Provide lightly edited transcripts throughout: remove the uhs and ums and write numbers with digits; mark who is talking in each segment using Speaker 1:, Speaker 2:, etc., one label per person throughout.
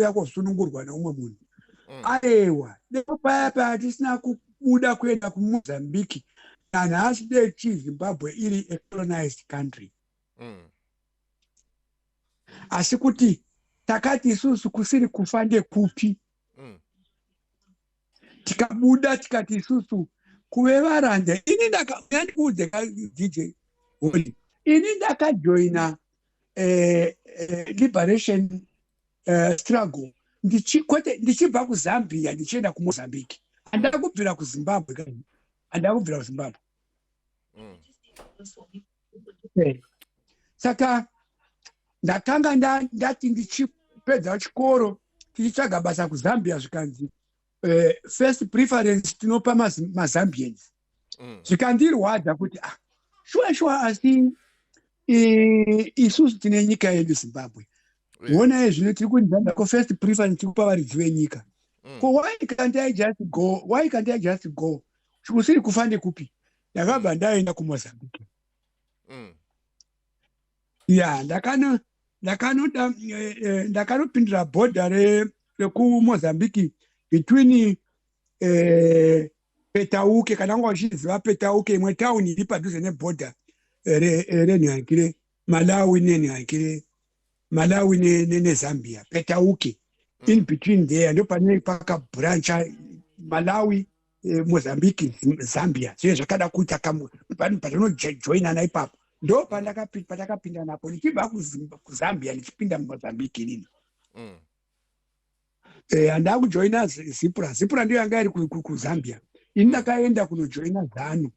Speaker 1: anouya kosunungurwa neumwe munhu. Aiwa, deo paya paya tisina kubuda kuenda kuMozambique, nanhasi dei chiZimbabwe iri a colonized country. Asi kuti takati isusu kusiri kufa ndekupi? Tikabuda tikati isusu kuve varanda. Ini ndikuudze, DJ Holy, ini ndakajoina liberation struggle kwete ndichibva kuZambia ndichienda kuMozambique. Handina kubvira kuZimbabwe, handina kubvira kuZimbabwe. Saka ndakanga ndati ndichipedza chikoro, tichitsvaga basa kuZambia, zvikanzi first preference tinopa maZambians. Zvikandirwadza kuti, ah, shuwa shuwa, asi isusu tine nyika yedu Zimbabwe. Honai zvino tiri kunzamba ko first preference tiri kupa varidzi venyika. Ko why can't I just go? Why can't I just go? Kusiri kufa ndekupi? Ndakabva ndaenda kuMozambique. Ya, ndakanoda ndakanopindira bhodha rekuMozambique between Petauke, kana wanga uchiziva Petauke, imwe tauni iri padhuze nebhodha renhangire Malawi nenhangire Malawi neZambia. Petauke, in between there ndo pane pakabrancha Malawi, Mozambique, Zambia. Zvinge zvakada kuita patinojoinana ipapo, ndo patakapinda napo ndichibva kuZambia ndichipinda muMozambique inini. Handava kujoina ZIPRA. ZIPRA ndiyo yanga iri kuZambia. Ini ndakaenda kunojoina ZANU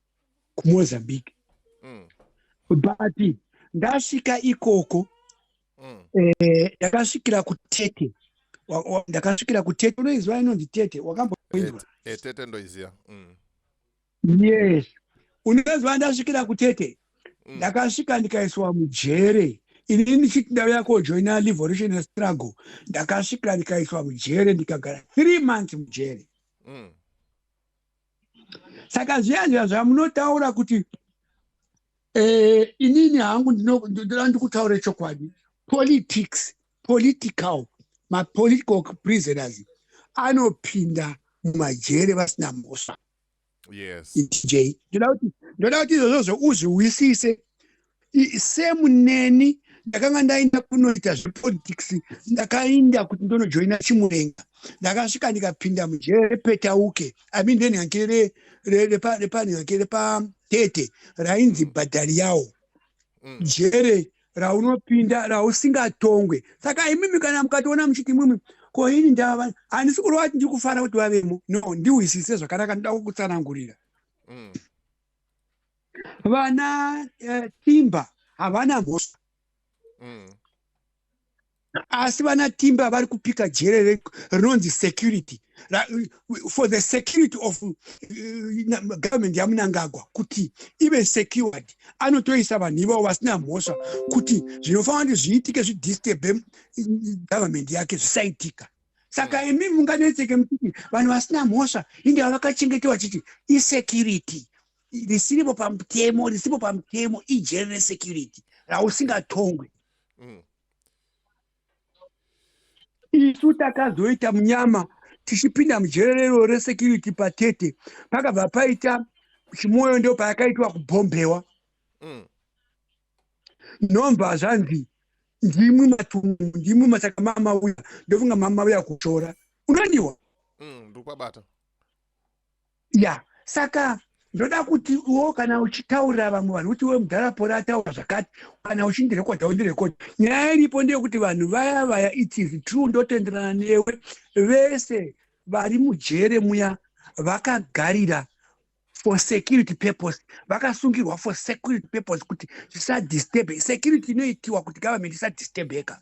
Speaker 1: kuMozambique. But ndasvika ikoko, ndakasvikira kuTete. Ndakasvikira kuTete. Unoiziva inonzi Tete? Wakamboinzwa?
Speaker 2: Tete ndoiziva.
Speaker 1: Yes, unoziva ndasvikira kuTete, ndakasvika ndikaiswa mujere. Ini ndichiti ndauya kojoina liberation struggle, ndakasvika ndikaiswa mujere, ndikagara 3 months mujere. Saka zviya zviya zvamunotaura kuti inini hangu ndinoda ndikutaure chokwadi. Politics, political, mapolitical prisoners anopinda mumajere vasina mhosva. J, ndoda kuti izvozvozvo uzviwisise. Semuneni ndakanga ndaenda kunoita zvepolitics, ndakaenda kuti ndonojoina Chimurenga. Ndakasvika ndikapinda mujere rePetauke, I mean renhangire repanhangire repaTete rainzi Bhadhari yawo. Jere raunopinda rausingatongwe. Saka imimi kana mukatoona muchiti imwimwi ko ini ndava, handisi kureva kuti ndiri kufara kuti vavemo. No, ndiwisise zvakanaka, ndoda kukutsanangurira. Vana Timba havana mhosva. Asi vana Timba vari kupika jere rinonzi security, for the security of government yaMunangagwa kuti ive secured. Anotoisa vanhu ivavo vasina mhosva kuti zvinofanira kuti zviitike zvidisturbe government yake zvisaitika. Saka imi munganetseke muchiti vanhu vasina mhosva inge vakachengetewa chiti isecurity risiripo pamutemo, risipo pamutemo, ijere resecurity rausingatongwe. Isu takazoita munyama tichipinda mujere resecurity paTete, pakabva paita Chimoyo, ndo payakaitwa kubhombewa. Nomva zvanzi ndimwi matungu, ndimwi masaka mamauya, ndofunga mamauya kushora unodiwa.
Speaker 2: Ndikubata.
Speaker 1: Ya, saka ndoda kuti iwo kana uchitaurira vamwe vanhu kuti iwe mudharapora ataura zvakati, kana uchindirekodha undirekodha. Nyaya iripo ndeyekuti vanhu vaya vaya, it is true, ndotenderana newe, vese vari mujere muya vakagarira for security purpose, vakasungirwa for security purpose kuti zvisadisturbe. Security inoitiwa kuti government isadisturbeka.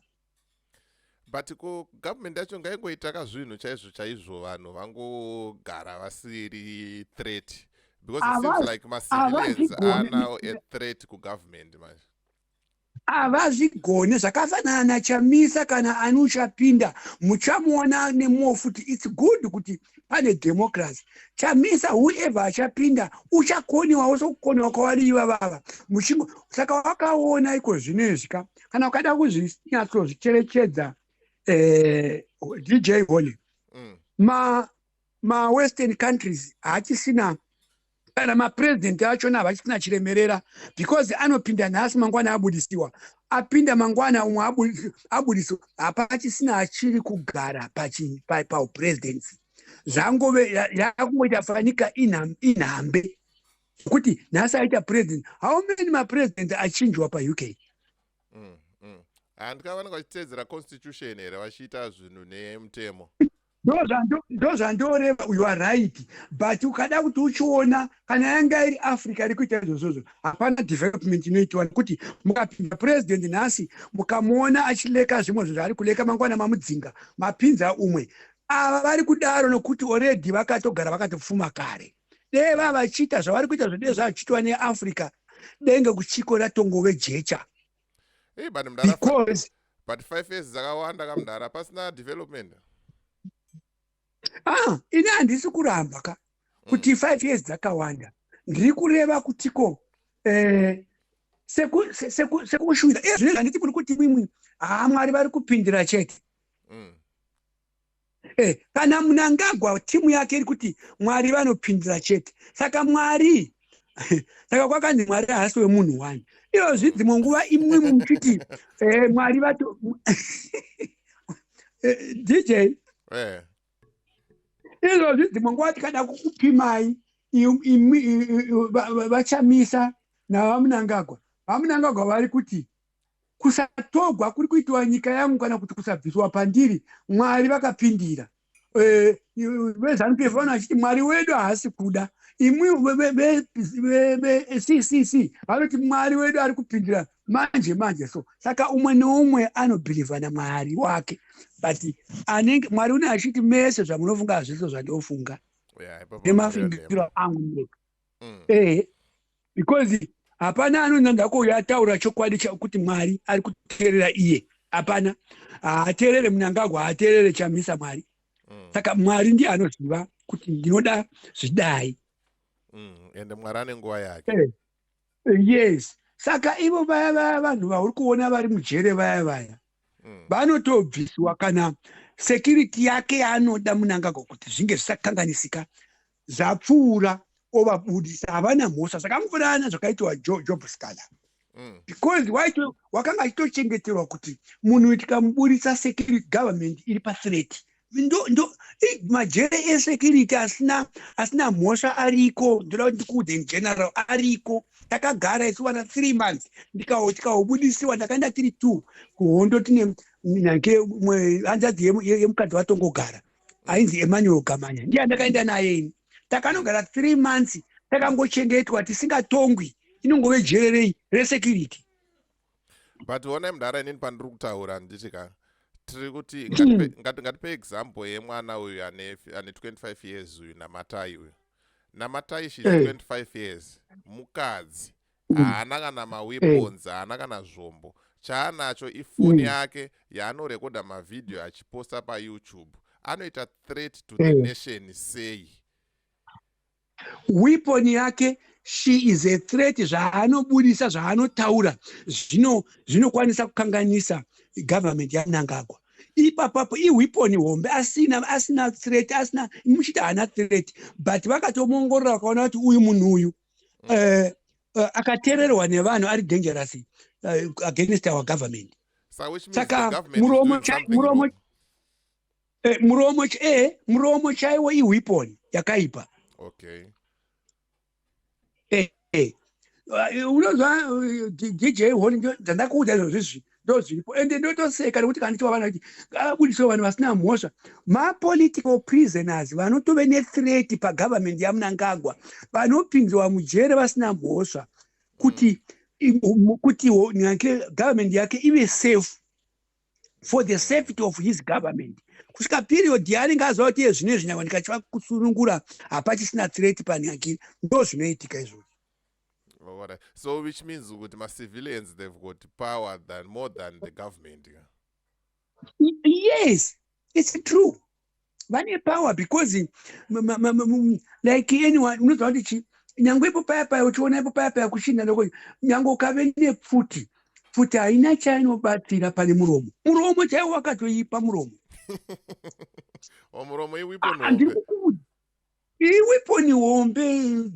Speaker 2: But ko government yacho ngaingoita ka zvinhu chaizvo chaizvo, vanhu vangogara vasiri threat, because it seems like macivilians are now a threat kugovernment manje.
Speaker 1: Havazvigone. Zvakafanana naChamisa, kana ani uchapinda muchamuona nemuwo futi. It's good kuti pane democracy. Chamisa, whoever achapinda uchakoniwawo sokukoniwa kwavari ivavava muchingo. Saka wakaona iko zvino izvi ka, kana ukada kuzvinyatsozvicherechedza. DJ Holly, ma western countries haachisina kana mapresident achona, havachisina chiremerera, because anopinda nhasi, mangwana abudisiwa, apinda mangwana, umwe abudisiwa. Hapachisina achiri kugara paupresidency. Zvangove yakungoita fanika inhambe kuti nhasi aita president. How many mapresident achinjwa paUK?
Speaker 2: Handika vanenge vachiteedzera constitution here, vachiita zvinhu nemutemo?
Speaker 1: Ndo zvandoreva. You are right, but ukada kuti uchiona, kana yanga iri Africa iri kuita izvozvozvo, hapana development inoitiwa, nekuti mukapinda president nhasi, mukamuona achileka zvimwe zvinhu zvaari kuleka, mangwana mamudzinga, mapinza umwe. Ava vari kudaro nokuti already vakatogara, vakatopfuma kare. Dee vava vachiita zvavari kuita, zvodee zvachiitwa neAfrica, denge kuchiko ratongove jecha.
Speaker 2: Hey, but mudhara,
Speaker 1: because
Speaker 2: but 5 years dzakawanda kamudhara, pasina development.
Speaker 1: Ah, ini handisi kuramba ka kuti 5 years dzakawanda. Ndiri kureva kutiko sekushuvira iye zvinezvi, handiti muri kuti imwimwi, haa, Mwari vari kupindira chete. Kana Munangagwa, timu yake iri kuti Mwari vanopindira chete. Saka Mwari, saka kwakanzi Mwari haasi wemunhu wani. Iyozvi dzimwe nguva imwimwi muchiti Mwari vato DJ. Izvozvi dzimwe nguva tikada kukupimai vaChamisa navaMunangagwa, vaMunangagwa vari kuti kusatogwa kuri kuitiwa nyika yangu kana kuti kusabviswa pandiri, Mwari vakapindira. VeZANU PF vano vachiti Mwari wedu haasi kuda. Imwi veCCC vanoti Mwari wedu ari kupindira manje manje. So saka umwe neumwe anobhilivha naMwari wake, but anenge Mwari une achiti mese zvamunofunga hazvisizo zvandofunga
Speaker 2: Yeah, ipapo
Speaker 1: nemafungiro angu ndega.
Speaker 2: Ehe,
Speaker 1: because hapana anonzi ndako ataura chokwadi chakuti Mwari ari kuteerera iye. Hapana, haateerere Munangagwa, haateerere Chamisa Mwari. Saka Mwari ndiye anoziva kuti ndinoda zvidai.
Speaker 2: Ende Mwari ane nguva yake.
Speaker 1: Yes, saka ivo vaya vaya vanhu vauri kuona vari mujere vaya vaya, vanotobviswa kana security yake yaanoda Munangagwa kuti zvinge zvisakanganisika zvapfuura, ovabudisa. Havana mhosva. Zvakangofanana zvakaitwa Job Sikhala, because wakanga achitochengeterwa kuti munhu tikamuburisa, security, government iri pathreat. Ndo majere esecurity asina mhosva ariko. Ndoda kuti ndikuudze, in general ariko. Takagara isu vana 3 months, tikaubudisiwa. Ndakaenda tiri two kuhondo, tine nanke umwe hanzvadzi yemukadzi watongogara ainzi Emmanuel Gamanya, ndiye andakaenda naye ini. Takanogara 3 months takangochengetwa, tisingatongwi. Inongove jere rei resecurity.
Speaker 2: But onai mudhara, inini pandiri kutaura nditi ka, tiri kuti ngatipe example yemwana uyu ane 25 years uyu, Namatai uyu. Namatai, she's 25 years, mukadzi, haana kana maweapons, haana kana zvombo. Chaanacho ifoni yake yaanorekodha mavhidhiyo achiposta paYouTube. Anoita threat to the nation sei?
Speaker 1: Weapon yake, she is a threat. Zvaanobudisa, zvaanotaura zvinokwanisa kukanganisa government yaMnangagwa ipapapo. Iweapon hombe. Asina threat, asina muchiti haana threat, but vakatomuongorora vakaona kuti uyu munhu uyu akateererwa nevanhu ari dangerous against our government. Saka muromo chaiwo iweapon yakaipa. Unozwa, DJ Honi, dzandakuudza izvozvizvi ndo zviripo. Ende ndotoseka nekuti kana ndichiva vanhu vachiti abudiswe vanhu vasina mhosva, mapolitical prisoners vanotove nethreat pagovernment yaMunangagwa, vanopinzwa mujere vasina mhosva kuti government yake ive safe, for the safety of his government, kusvika period yaanenge aziva kuti iye zvino izvi nyangwe ndikachiva kusunungura, hapachisina threat panyaki. Ndo zvinoitika izvozvo.
Speaker 2: Alright. So which means kuti ma-civilians, they've got power than more than the government, yeah?
Speaker 1: Yes, it's true. Vane power because like anyone, unoziva kuti chi nyangwe ipo paya paya uchiona ipo paya paya kuchinda ndoko, nyangwe ukave nepfuti. Pfuti haina chainobatsira pane muromo. Muromo chaiwo wakatoipa muromo.
Speaker 2: O, muromo iweapon hombe.
Speaker 1: Handiri, iweapon hombe,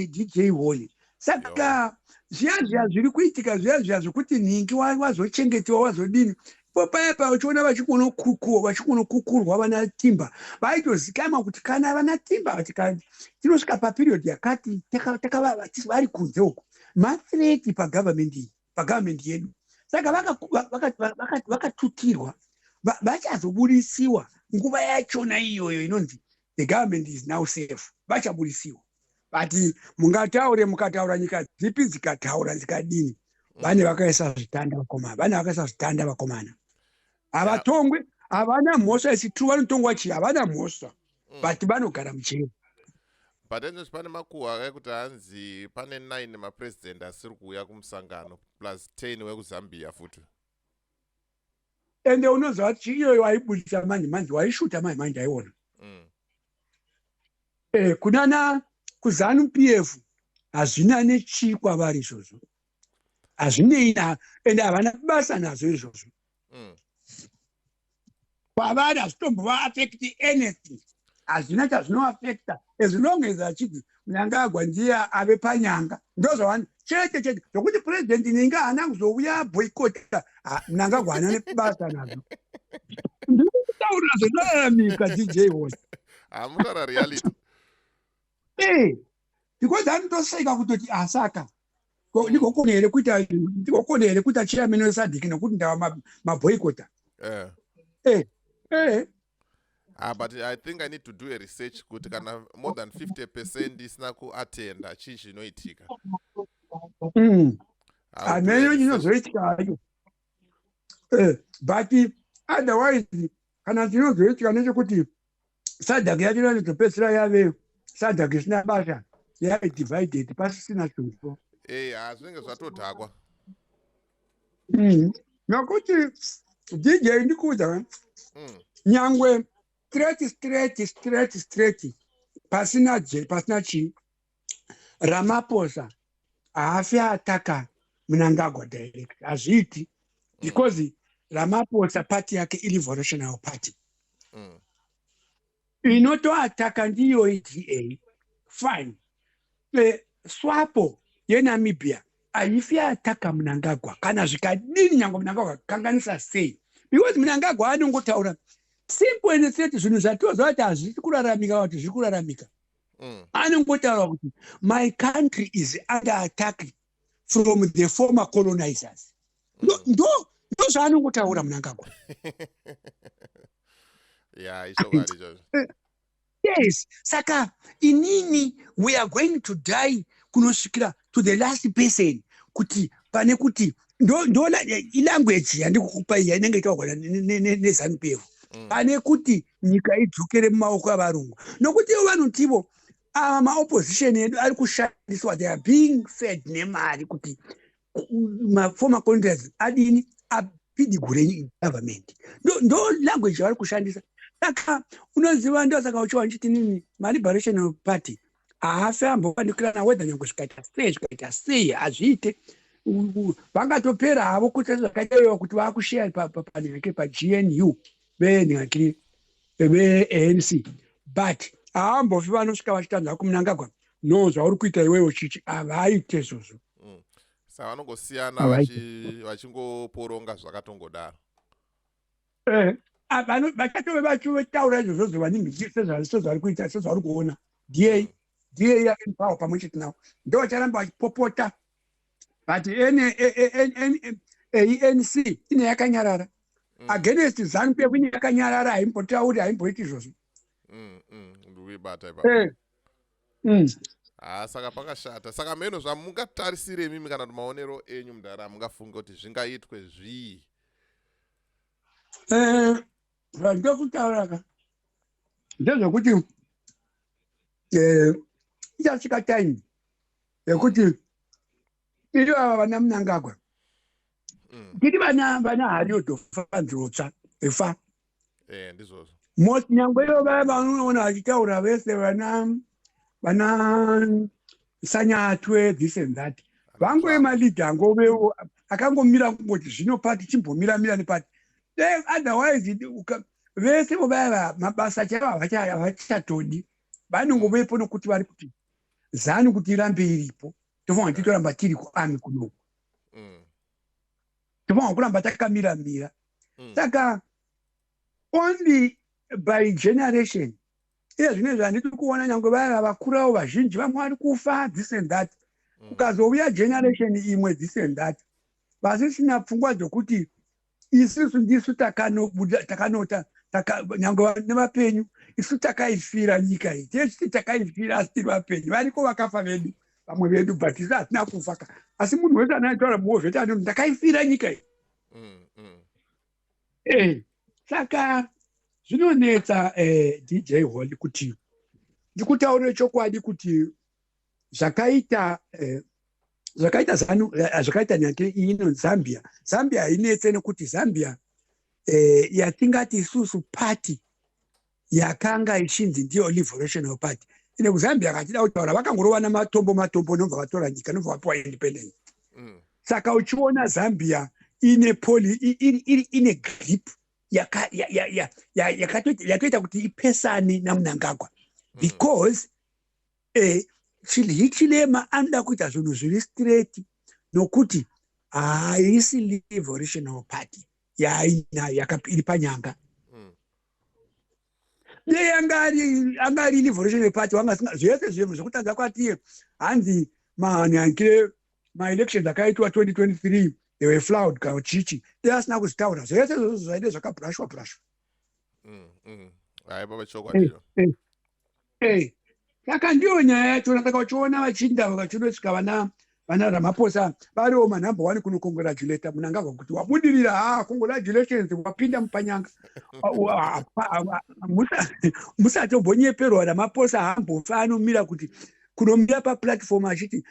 Speaker 1: DJ Holi. Saka zviya zviya zviri kuitika, zviya zviya zvekuti nhingi wazochengetiwa, wazodini, ipo paya pa uchiona vachikunokukurwa vana Timba, vaitozikanwa kuti kana vana Timba tinosvika paperiod yakati vari kunze uku, mathreat pagovernment iyi, pagovernment yedu. Saka vakatutirwa, vachazobudisiwa nguva yachona iyoyo inonzi the government is now safe, vachabudisiwa. But mungataure, mukataura, nyika dzipi dzikataura, dzikadini, vane vakaisa zvitanda vakomana, vane vakaisa zvitanda vakomana. Havatongwe, havana mhosva isitu, vanotongwa chii? Havana mhosva, but vanogara mujeri.
Speaker 2: But endozvi pane makuhwa ekuti hanzi pane 9 mapresident asiri kuuya kumusangano, plus 10 wekuZambia futi.
Speaker 1: Ende unoziva kuti iyoyo waibudisa manje manje, waishuta manje manje, aiona. Kunana kuZANU PF hazvina nechii kwavari izvozvo, hazvinei, ende havana basa nazvo izvozvo. Kwavari hazvitombova affect anything, hazvina chazvinoaffecta as long as achiti Mnangagwa ndiye ave panyanga. Ndozvavani chete chete. Zvokuti President ninga haana kuzouya, boycota, Mnangagwa haana nebasa nazvo. Ndikutaurira zvinoraramika, DJ Hos.
Speaker 2: Hamutaura reality.
Speaker 1: Because anotoseka kutoti asaka ndigokona here kuita, ndigokona here kuita chairman weSADC nekuti ndava maboycota?
Speaker 2: Ah, but I think I need to do a research kuti kana more than 50% isina kuatenda, chii chinoitika?
Speaker 1: Hameno chinozoitika hacho, but otherwise kana chinozoitika nechekuti SADC yacho inotopedzisira yave SADC isina basa, yave divided, pasisina chunzo.
Speaker 2: Ha, zvinenge zvatodhakwa.
Speaker 1: Nokuti DJ, ndikuudza, nyangwe straight straight straight straight, pasina je, pasina chii, Ramaphosa haafi ataka Mnangagwa direct, hazviiti, because Ramaphosa party yake iRevolutionary Party. Inotoataka ndiyo iDA, fine. SWAPO yeNamibia haifi ataka Mnangagwa kana zvikadini, nyange Mnangagwa akakanganisa sei, because Mnangagwa anongotaura simple and straight zvinhu zvatoziva kuti hazvisi kuraramika, kuti zviri kuraramika. Anongotaura kuti my country is under attack from the former colonizers. Ndo zvaanongotaura Mnangagwa.
Speaker 2: Ya, ichokwadi izvozvo.
Speaker 1: Yes, saka inini, we are going to die kunosvikira to the last person, kuti pane kuti ndo ilanguage yandikukupa iya inenge itaurwa neZANU PF, pane kuti nyika idzokere mumaoko avarungu, nokuti ivo vanotivo ava maopposition edu ari kushandiswa, they are being fed nemari kuti maformer colonizers adini, apidigure government. Ndo language yavari kushandisa. Saka unoziva, ndosaka uchiwa nchiti nini maLiberation Party haafi ambopanikirana, whether nyange zvikaita sei, zvikaita sei, hazviite. Vangatopera havo kuti zvakaitaiwa kuti vakusheya panhake paGNU venhake veANC, but haambofi vanosvika vachitanza kuMnangagwa, no, zvauri kuita iwewo chichi, havaite izvozvo.
Speaker 2: Saka vanongosiyana vachingoporonga zvakatongodaro.
Speaker 1: Vachatove vachitaura izvozvo vaningi sezvari kuita, sezvari kuona DA, DA yaempower pamwe chete navo, ndo vacharamba vachipopota, but ANC ine yakanyarara against ZANU PF, ine yakanyarara, haimbotauri, haimboiti izvozvo.
Speaker 2: Ndikuibata ipapo. Ha, saka pakashata. Saka mheno zvamungatarisire imimi kana kuti maonero enyu mudhara, mungafunge kuti zvingaitwe zvii?
Speaker 1: Zvandokutaura ka ndezvekuti ichasvika time yekuti iri ava vana Mnangagwa, tiri vana hariodofanzirotsva efa.
Speaker 2: Ndizvozvo.
Speaker 1: Most nyangwe ivo vaya vanoona vachitaura vese, vana Sanyatwe, this and that, vangove maleader angovewo. Akangomira kungoti zvino pati chimbomiramira nepati. Otherwise vese vovaya mabasa chaivo havachatodi, vanongovepo nokuti vari kuti ZANU kuti irambe iripo, tofanira titoramba tiri kuarmy kunoku. Tofanira kuramba takamiramira. Saka only by generation iye zvinezvi handiti kuona nyange vaya vakurawo vazhinji, vamwe vari kufa, this and that. Kukazouya generation imwe, this and that, vasisina pfungwa dzokuti isusu ndisu takanobuda, takanota nyange nevapenyu, isu takaifira nyika iyi, techiti takaifira, asi tiri vapenyu. Variko vakafa vedu, vamwe vedu, but isu hatina kufa ka. Asi munhu wese anaitaura muovheti anoti ndakaifira nyika iyi. Saka zvinonetsa, DJ Holly, kuti ndikutaurire chokwadi kuti zvakaita ZANU, zvakaita nyake ino Zambia. Zambia hainetse nekuti Zambia, yatingati isusu party yakanga ichinzi ndiyo Liberation Party ine kuZambia, katida kutaura, vakangorova namatombo matombo, nobva vatora nyika, nobva vapiwa independence. Saka uchiona Zambia ine poli ine grip yatoita kuti ipesane naMunangagwa because Hichilema anoda kuita zvinhu zviri straight nokuti haisi Liberation Party yaainayo iri panyanga. Dei anga ari Liberation Party, wanga zvese zvinhu zvekutadza kwati hanzi manyankire maelections akaitwa 2023, they were flawed kana chichi, dei asina kuzvitaura zvese izvozvo, zvaide zvakabhurashwa bhurashwa.
Speaker 2: Hai baba, chokwadi.
Speaker 1: Saka ndiyo nyaya yachona. Saka uchiona vachinda vachinosvika vana Ramaphosa variwo manumber one kunocongratulata Munangagwa kuti wabudirira, ha, congratulations, wapinda mupanyanga. Musatombonyeperwa, Ramaphosa hambofa anomira kuti kunomira paplatform achiti,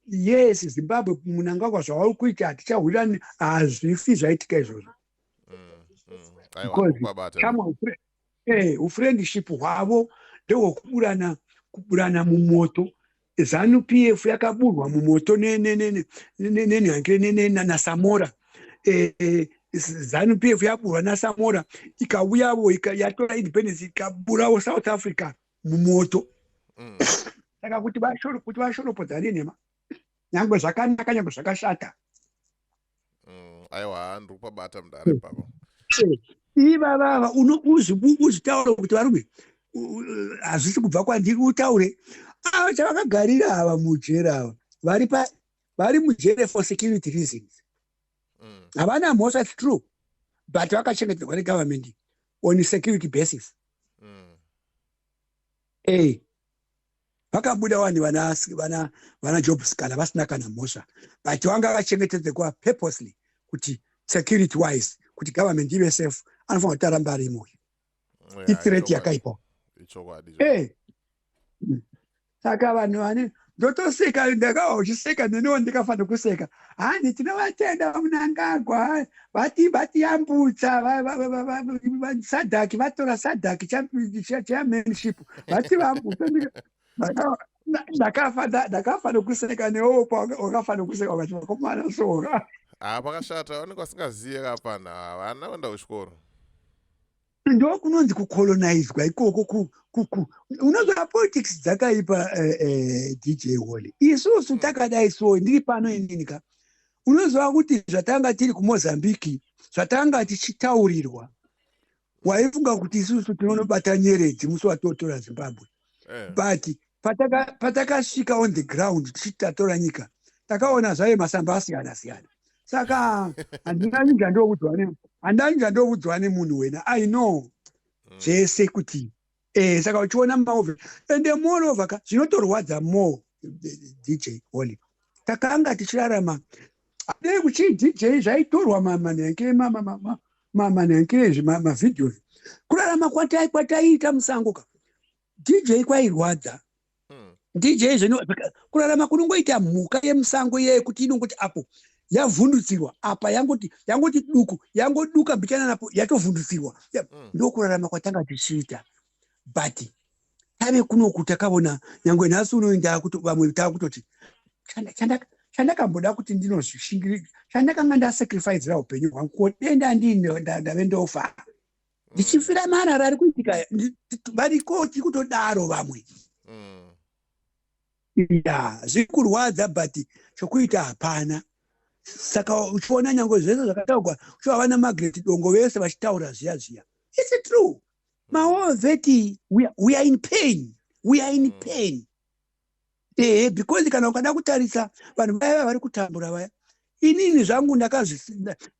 Speaker 1: "Yes, Zimbabwe, Munangagwa, zvauri kuita hatichahwirani." Hazvifi zvaitika izvozvo. Because ufriendship hwavo ndehwekuburana, kuburana mumoto. ZANU PF yakaburwa mumoto nenhange naSamora. ZANU PF yaburwa naSamora, ikauyavo yatora independence, ikaburawo South Africa mumoto. Saka kuti vashoropodzane nhema, nyangwe zvakanaka, nyangwe zvakashata.
Speaker 2: Aiwa, ndiri kupabata mudare ipapo.
Speaker 1: Ivavava uzvitaure kuti varume, hazvisi kubva kwandiri, utaure. Ava chavakagarira ava mujere, ava vari pa vari mujere for security reasons. Havana mhosva, it's true, but vakachengetedzwa negovernment on security basis. Vakabuda wani vana Job Sikhala vasina kana mhosva, but vanga vakachengetedzekwa purposely kuti security wise, kuti government ive safe, anofanira kuti aramba ari imoyo. Ithreat yakaipa.
Speaker 2: Ichokwadi.
Speaker 1: Saka vanhu vane ndotoseka, ndakava uchiseka neniwo ndikafanira kuseka. Hani tinovatenda Munangagwa, vati vatiyambutsa SADC, vatora SADC chairmanship, vati vambutsa. Ndakafa nokuseka, newowo wakafa nokuseka, wakati vakomana soka.
Speaker 2: Ha, pakashata, vanenge vasingaziye kapana, havana kuenda kuchikoro.
Speaker 1: Ndo kunonzi kucolonizwa ikoko. Unozoona politics dzakaipa, DJ Holly. Isusu takadai so, ndiri pano inini ka, unoziva kuti zvatanga tiri kuMozambique, zvatanga tichitaurirwa, waifunga kuti isusu tinonobata nyeredzi musi watotora Zimbabwe. But patakasvika on the ground tichiti tatora nyika, takaona zvaye masamba asiyana siyana. Saka handina njandokudzwa nemunhu wena, I know zvese kuti saka uchiona maove ende moreover ka, zvinotorwadza more, DJ Holly, takanga tichirarama dei kuchii, DJ, zvaitorwa manhenke manhenke izvi, mavideos, kurarama kwataiita musango ka, DJ, kwairwadza. DJ, zvino kurarama kunongoita mhuka yemusango yekuti inongoti apo yavhundutsirwa, apa yangoti duku, yangoduka mbichana, napo yatovhundutsirwa. Ndokurarama kwatanga tichiita, but tave kunoku takaona nyangwe nhasi unoenda kuti vamwe taakutoti Chandakamboda kuti ndinozvishingiri, chandakanga ndasacrificera upenyu hwangu, ko denda ndini ndave ndofa ndichifira marara ari kuitika. Variko, tiri kutodaro vamwe. Ya, zviri kurwadza, but chokuita hapana. Saka uchiona nyange zvese zvakataurwa, uchiva vana Margaret Dongo vese vachitaura zviya zviya, it's true. Mawar vet, we are in pain, we are in pain, ehe, because kana ukada kutarisa vanhu vaya vari kutambura vaya, inini zvangu ndakazvi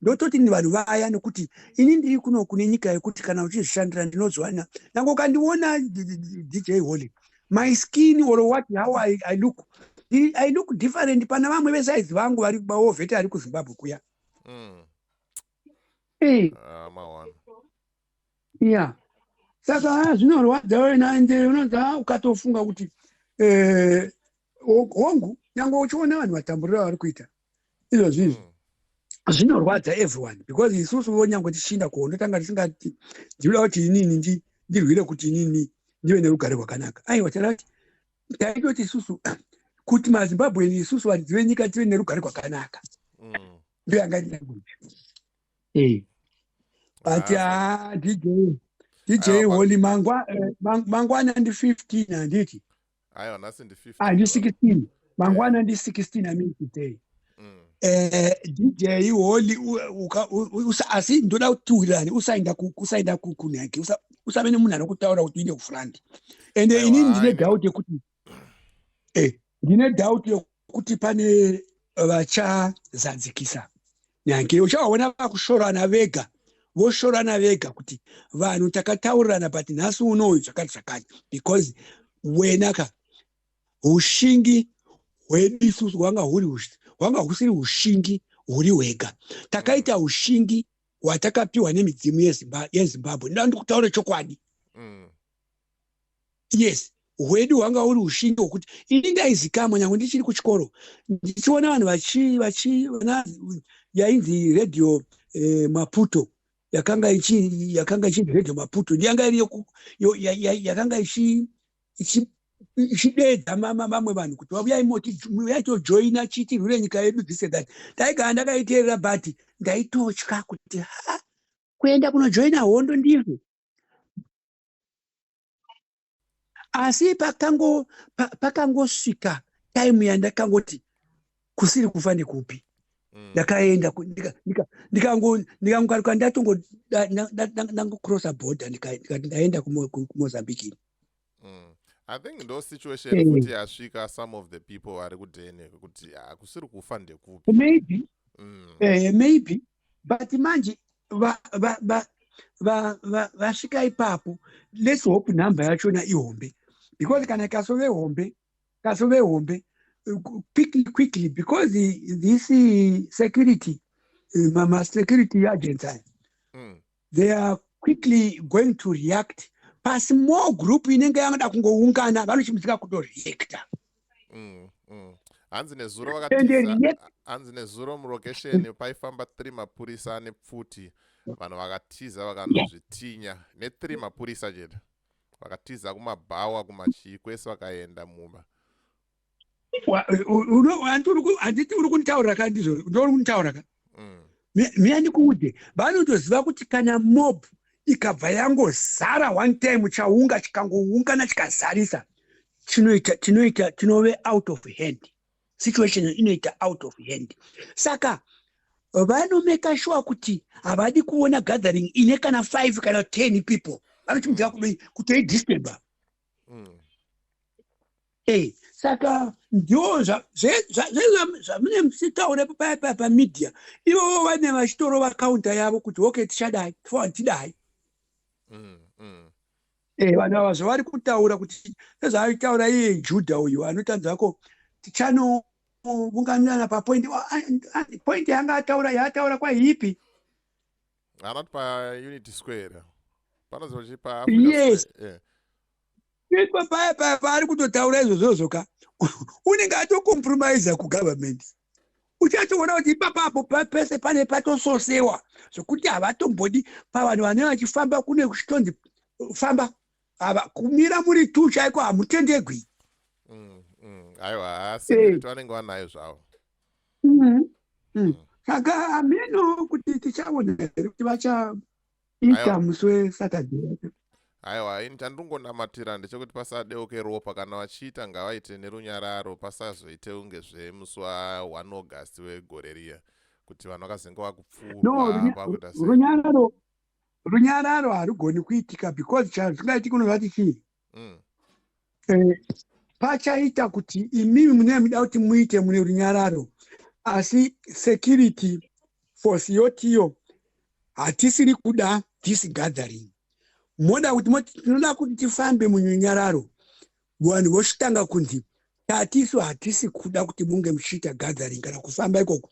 Speaker 1: ndototi ni vanhu vaya, nekuti ini ndiri kuno kune nyika yekuti kana uchizvishandira ndinozwana. Nyange ukandiona, DJ Holly, my skin or what, how I look, I look different pana vamwe vesaizi vangu vari mawar vet ari kuZimbabwe kuya.
Speaker 2: Ah, mawana.
Speaker 1: Ya, saka zvinorwadza wena, ende unonzi ukatofunga kuti hongu, nyange uchiona vanhu vatamburira vari kuita izvozvizvi, zvinorwadza everyone, because isusu vo nyange tichiinda kuhondo tanga tisingati ndinoda kuti inini ndirwire kuti inini ndive nerugare rwakanaka. Aiwa, takati taitoti isusu kuti maZimbabweni, isusu varidzi venyika, tive nerugare rwakanaka. Ndo yanga iri language, but ah, DJ
Speaker 2: Aiwa,
Speaker 1: Holly, mangwana ndi 15, handiti?
Speaker 2: Aiwa, nhasi ndi 15.
Speaker 1: Ah, ndi 16 mangwana, ndi 16, I mean today. DJ Holly, asi ndoda kuti tiwirirane, usaenda usaenda kunhake, usave nemunhu anokutaura kuti uinde kufront. Ende
Speaker 2: Aiwa,
Speaker 1: inini ndine
Speaker 2: hayi,
Speaker 1: doubt yekuti ndine doubt yekuti pane vachazadzikisa nyange uchaona vakushorana vega, voshorana vega kuti vanhu takataurirana, but nhasi unoyu zvakati zvakati, because wena ka ushingi hwedu isusu hwanga huri hwanga husiri ushingi huri hwega. Takaita ushingi hwatakapiwa nemidzimu yeZimbabwe. Ndoda ndikutaure chokwadi. Yes, hwedu hwanga huri ushingi hwokuti ini ndaizikamwa nyange ndichiri kuchikoro, ndichiona vanhu vachi vachi vana yainzi Radio Maputo, yakanga ichinzi Radio Maputo, ndiyanga iri yakanga ichidedza vamwe vanhu kuti vauyai moti uyai tojoina chitirwire nyika yedu, this and that. Ndaigara ndakaiteerera, but ndaitotya kuti ha, kuenda kunojoina hondo ndizvo. Asi pakangosvika time yandakangoti kusiri kufa ndekupi, ndakaenda ndikangokaruka, ndatongo ndangocrossa border, ndikati ndaenda kuMozambique.
Speaker 2: I think ndo situation futi yasvika some of the people vari kudhene kuti hakusiri kufa ndekupi.
Speaker 1: Maybe. Maybe, but manje vasvika ipapo, let's hope number yachona ihombe, because kana ikasove hombe, kasove hombe quickly quickly, because this security, ma-security agents aya, they are quickly going to react pasmall group inenge yangada kungoungana, vanochimudzika kutoreacta.
Speaker 2: Hanzi nezuro
Speaker 1: Ende
Speaker 2: vakatiza. Hanzi nezuro mulocation paifamba 3 mapurisa ane pfuti, vanhu vakatiza, vakanozvitinya ne3 mapurisa chete. Vakatiza kumabhawa, kumachii, kwese vakaenda muma.
Speaker 1: Handiti uri kunditaurira ka? Ndizvo ndouri kunditaura ka? Miya ndikuudze, vanotoziva kuti kana mob ikabva yangozara one time, chaunga chikangoungana chikazarisa, chinoita chinoita chinove out of hand, situation inoita out of hand. Saka vanomeka sure kuti havadi kuona gathering ine kana 5 kana 10 people, vanochimudzika kutoidisturba. Saka ndo zvamune muchitaura paya paya pamedia, ivovo vane vachitorova counter yavo kuti okay, tichadai, tifanira tidai. Vanhu ava zvavari kutaura kuti sezvaaitaura iye Judha uyu anotanzako, tichanounganirana papoint. Point yanga ataura, yaataura kwaipi?
Speaker 2: Anoti paUnity Square, panoziva chi pa
Speaker 1: Yes.
Speaker 2: Yeah.
Speaker 1: Ipo paya paya paari kutotaura izvozvozvo ka, unenge atocompromisa kugovernment. Uchatoona kuti ipapapo pese pane patososewa zvokuti havatombodi pavanhu vanenge vachifamba, kune kuchitonzi famba, hava kumira muri tu chaiko hamutendegwi.
Speaker 2: Aiwa, security vanenge vanayo zvavo.
Speaker 1: Mm. Mm. Saka hameno kuti tichaona here kuti vachaita musi weSaturday.
Speaker 2: Aiwa, ini chandingonamatira ndechekuti pasadeuke ropa. Kana vachiita, ngavaite nerunyararo, pasazoite kunge zvemusi wa1 August wegore riya, kuti vanhu vakazenge
Speaker 1: vakupfurwa vakuita sei. Runyararo harugoni kuitika because chazvingaitiki unozvati chii? Pachaita kuti imimi munee muda kuti muite mune runyararo, asi security force yotiyo hatisiri kuda this gathering. Moda kuti tinoda kuti tifambe munyararo, vanhu vochitanga kunzi tatisu hatisi kuda kuti munge muchiita gathering kana kufamba ikoko.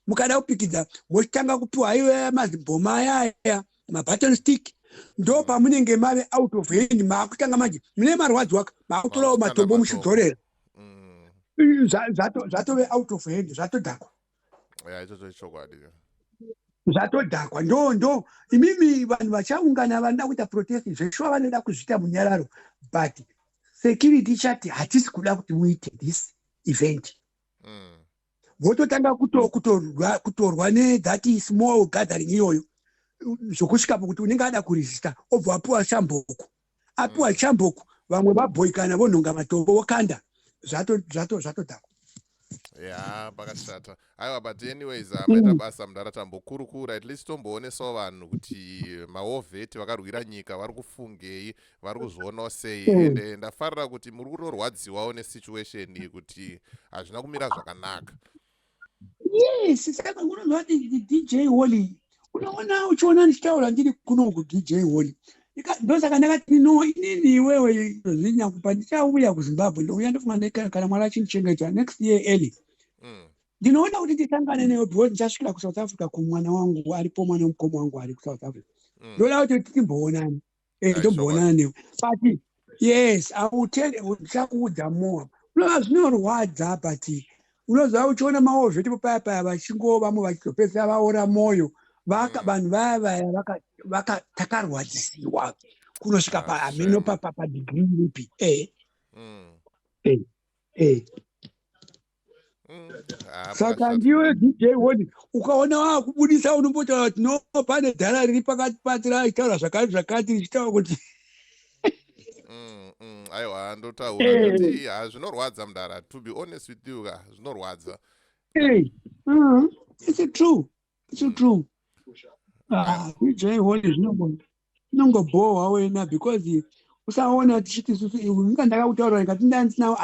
Speaker 1: Mukada kupikidza, mochitanga kupiwa aiwa mazibhoma aya aya, mabaton stick. Ndo pamunenge mave out of hand, maakutanga manje mune marwadzo aka, maakutorawo matombo muchidzorera. Zvatove out of hand, zvatodhakwa.
Speaker 2: Ya, ichocho ichokwadi.
Speaker 1: Zvatodhakwa. Ndo imimi vanhu vachaungana vanoda kuita protest zveshuwa, vanoda kuzviita munyararo, but security chati hatisi kuda kuti muite this event. Vototanga kutorwa nethat small gathering iyoyo, zvokusvikapo kuti unenge ada kuresista obva apiwa chamboko, apiwa chamboko, vamwe vabhoikana, vonhonga matombo vokanda. Zvatodhakwa.
Speaker 2: Ya, pakashata. Aiwa, but anyways, maita basa mudara, tambokurukura. At least tomboonesawo vanhu kuti mawar vet vakarwira nyika vari kufungei, vari kuzvionawo sei. Ende ndafarira kuti muri kutorwadziwawo nesituation iyi, kuti hazvina kumira zvakanaka.
Speaker 1: Yes, saka unonzwa kuti DJ Holly, unoona uchiona ndichitaura ndiri kunoku, DJ Holly. Ndosaka ndakati no, inini iwewe zvinyakupa ndichauya kuZimbabwe, ndouya, ndofunga kana Mwari achindichengeta next year early. Ndinoona kuti tisangane newe because ndichasvikira kuSouth Africa kumwana wangu aripo, mwana wemukoma wangu ari kuSouth Africa. Ndoda kuti titimboonani, ndomboonana newe, but yes, I will tell, ndichakuudza more. Unova zvinorwadza, but unoziva uchiona mawar vet paya paya vachingo vamwe vachizopedzisa vaora mwoyo. Vanhu vaya vaya takarwadzisiwa kunosvika pahameno padegree ripi. Saka ndiwe DJ Woni, ukaona wakubudisa unombotaura kuti no, pane dhara riri pakati pati raitaura zvakati zvakati, richitaura kuti
Speaker 2: Aiwa, ndotaura kuti ha, zvinorwadza mudara, to be honest with you ka, zvinorwadza.
Speaker 1: It's true, it's true. Ah, DJ Woni, zvinongobhohwa wena, because usaona tichiti isusu inga ndakakutaurira ndikati ndandisina,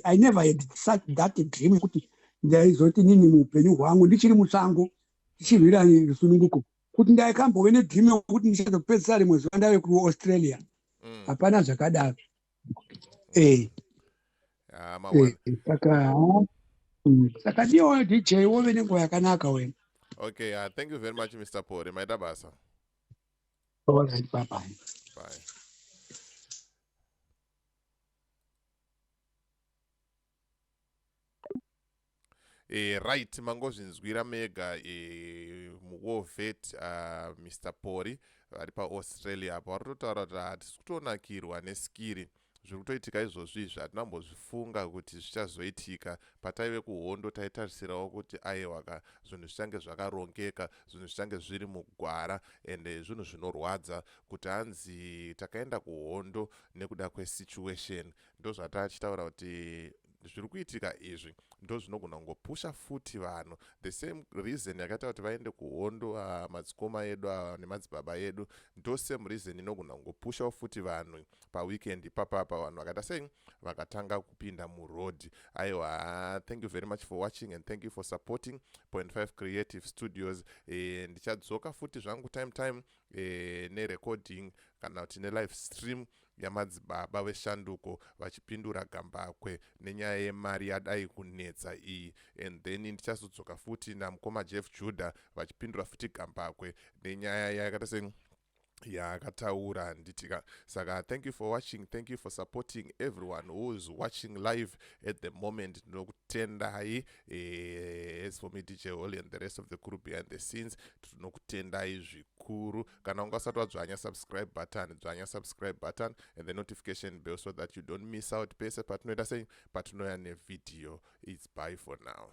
Speaker 1: I never had such that dream yekuti ndaizoti nini muupenyu hwangu ndichiri musango tichirwira rusununguko kuti ndaikambove nedream yekuti ndichazopedzisa rimwe zuva ndave kuAustralia. Hapana zvakadaro. Saka ndiyo DJ, wove nenguva yakanaka wena.
Speaker 2: Okay, thank you very much, Mr Pore, maita basa.
Speaker 1: All right, bye bye.
Speaker 2: Bye. Right, mangozvinzwira mega. Muwar vet Mr Pori vari paAustralia apo vari kutotaura kuti hatisi kutonakirwa neskiri zviri kutoitika izvozvi izvi. Hatinambozvifunga kuti zvichazoitika. Pataive kuhondo taitarisirawo kuti aiwa ka, zvinhu zvichange zvakarongeka, zvinhu zvichange zviri mugwara. Ende zvinhu zvinorwadza kuti hanzi takaenda kuhondo nekuda kwesituation. Ndozvatachitaura kuti zviri kuitika izvi ndo zvinogona kungopusha futi vanhu. The same reason yakaita kuti vaende kuhondo madzikoma edu ava nemadzibaba edu, ndo same reason inogona kungopushawo futi vanhu paweekend ipapapa, vanhu vakaita sei, vakatanga kupinda muroad. Aiwa, thank you very much for watching and thank you for supporting Point 5 Creative Studios. Ndichadzoka futi zvangu time time nerecording kana kuti nelive stream yamadzibaba veshanduko vachipindura Gambakwe nenyaya yemari yadai kunetsa iyi, and then ndichazodzoka futi namukoma Jeff Judah vachipindura futi Gambakwe nenyaya yakaita sei yaakataura, nditika. Saka thank you for watching, thank you for supporting, everyone who is watching live at the moment, ndinokutendai. As for me, DJ Holly, and the rest of the crew behind the scenes, tinokutendai zvikuru. Kana unga usati wadzvanya subscribe button, dzvanya subscribe button and the notification bell so that you don't miss out pese patinoita sei, patinoya nevideo. It's bye for now.